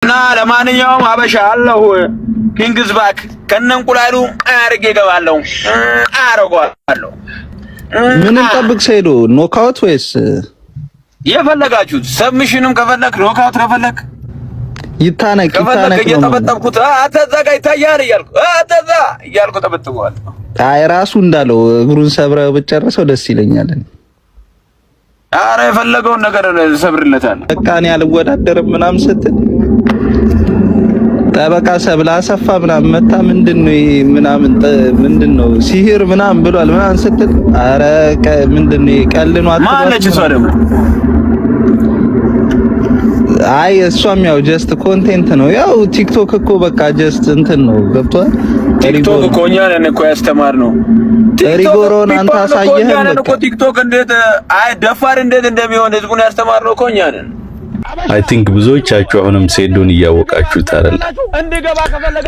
እና ለማንኛውም ሀበሻ አለሁ፣ King's back፣ ከነ እንቁላሉ አርጌ እገባለሁ፣ አረገዋለሁ። ምን እንጠብቅ? ሰይዶ፣ knockout ወይስ? የፈለጋችሁት፣ submission ም ከፈለክ፣ knockout ከፈለክ። ይታነቅ። ከፈለክ። ይታነቅ ነው። እየጠበጠብኩት አተዛ ጋር ይታያል እያልኩ፣ አተዛ እያልኩ ጠበጥበዋለሁ። አይ፣ ራሱ እንዳለው እግሩን ሰብረ ብጨርሰው ደስ ይለኛል። አረ የፈለገውን ነገር ሰብርለታለሁ። በቃ እኔ አልወዳደርም ምናምን ስትል ጠበቃ ሰብለ አሰፋ ምናምን መታ፣ ምንድን ነው ይሄ ምናምን፣ ምንድን ነው ሲሂር ምናምን ብሏል ምናምን ስትል፣ አረ ምንድን ነው ይሄ፣ ቀልድ ነው አትበል። ማነች እሷ ደግሞ? አይ፣ እሷም ያው just content ነው። ያው ቲክቶክ እኮ በቃ just እንትን ነው፣ ገብቷል። ቲክቶክ እኮ እኛ ነን እኮ ያስተማርነው። ሪጎሮን አንተ አሳየህን በቃ። እኮ ቲክቶክ እንዴት፣ አይ፣ ደፋር እንዴት እንደሚሆን ህዝቡን ያስተማርነው እኮ እኛ ነን። I think ብዙዎቻችሁ አሁንም ሴዶን እያወቃችሁት አይደለም።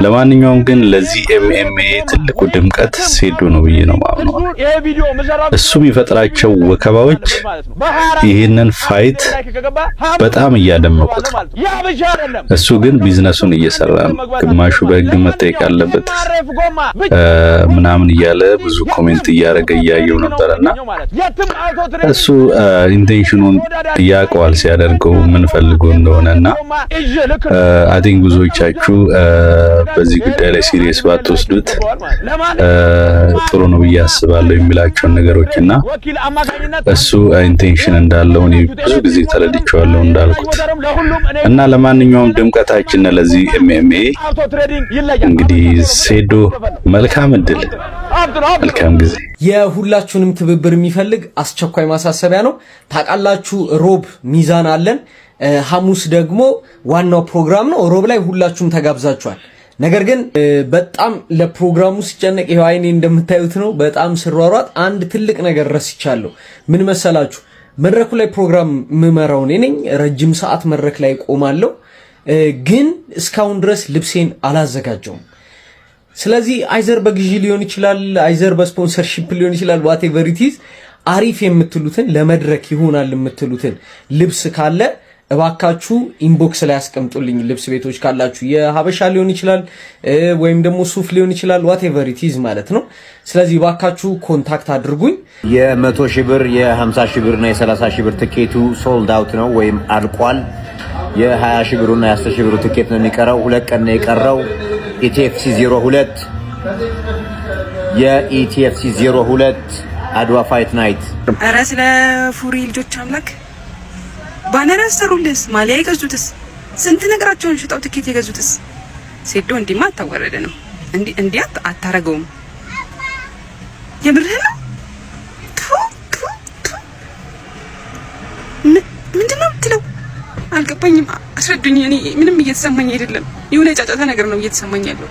ለማንኛውም ግን ለዚህ MMA ትልቁ ድምቀት ሴዶ ነው ብዬ ነው ማምነው። እሱ የሚፈጥራቸው ወከባዎች ይህንን fight በጣም እያደመቁት ነው። እሱ ግን ቢዝነሱን እየሰራ ነው። ግማሹ በህግ መጠየቅ አለበት ምናምን እያለ ብዙ comment እያደረገ እያየው ነበርና እሱ intention ኑን ያውቀዋል ሲያደርገው ምን ፈልጎ እንደሆነ። እና I think ብዙዎቻችሁ በዚህ ጉዳይ ላይ serious ባትወስዱት ጥሩ ነው ብዬ አስባለሁ የሚላቸውን ነገሮች። እና እሱ intention እንዳለው እኔ ብዙ ጊዜ ተረድቼዋለሁ እንዳልኩት። እና ለማንኛውም ድምቀታችን ለዚህ MMA እንግዲህ ሴዶ፣ መልካም እድል፣ መልካም ጊዜ። የሁላችሁንም ትብብር የሚፈልግ አስቸኳይ ማሳሰቢያ ነው። ታውቃላችሁ፣ ሮብ ሚዛን አለን። ሐሙስ ደግሞ ዋናው ፕሮግራም ነው። ሮብ ላይ ሁላችሁም ተጋብዛችኋል። ነገር ግን በጣም ለፕሮግራሙ ስጨነቅ፣ ይኸው አይኔ እንደምታዩት ነው። በጣም ስሯሯጥ አንድ ትልቅ ነገር ረስቻለሁ። ምን መሰላችሁ? መድረኩ ላይ ፕሮግራም የምመራው እኔ ነኝ። ረጅም ሰዓት መድረክ ላይ ቆማለሁ። ግን እስካሁን ድረስ ልብሴን አላዘጋጀሁም። ስለዚህ either በግዢ ሊሆን ይችላል፣ either በ sponsorship ሊሆን ይችላል። Whatever it is፣ አሪፍ የምትሉትን፣ ለመድረክ ይሆናል የምትሉትን ልብስ ካለ እባካችሁ inbox ላይ አስቀምጡልኝ። ልብስ ቤቶች ካላችሁ የሀበሻ ሊሆን ይችላል ወይም ደግሞ ሱፍ ሊሆን ይችላል። Whatever it is ማለት ነው። ስለዚህ እባካችሁ contact አድርጉኝ። የ100,000 ብር፣ የ50,000 ብር እና የ30,000 ብር ትኬቱ sold out ነው ወይም አልቋል። የ20 ሺህ ብሩና የ10 ሺህ ብሩ ትኬት ነው የሚቀረው። 2 ቀን ነው የቀረው። ETFC 02፣ የ ETFC 02 አድዋ fight night። ኧረ ስለ ፉሪ ልጆች አምላክ፣ banner ያሰሩልስ፣ ማሊያ የገዙትስ፣ ስንት ነገራቸውን ሽጠው ትኬት የገዙትስ? ሴዶ፣ እንዲማ አታወረደንም። እንዲህ እንዲህ አታረገውም። የምርህ ነው? ቱ ቱ ቱ፣ ምንድን ነው የምትለው? አልገባኝም። አስረዱኝ። እኔ ምንም እየተሰማኝ አይደለም። የሆነ ጫጫታ ነገር ነው እየተሰማኝ ያለው።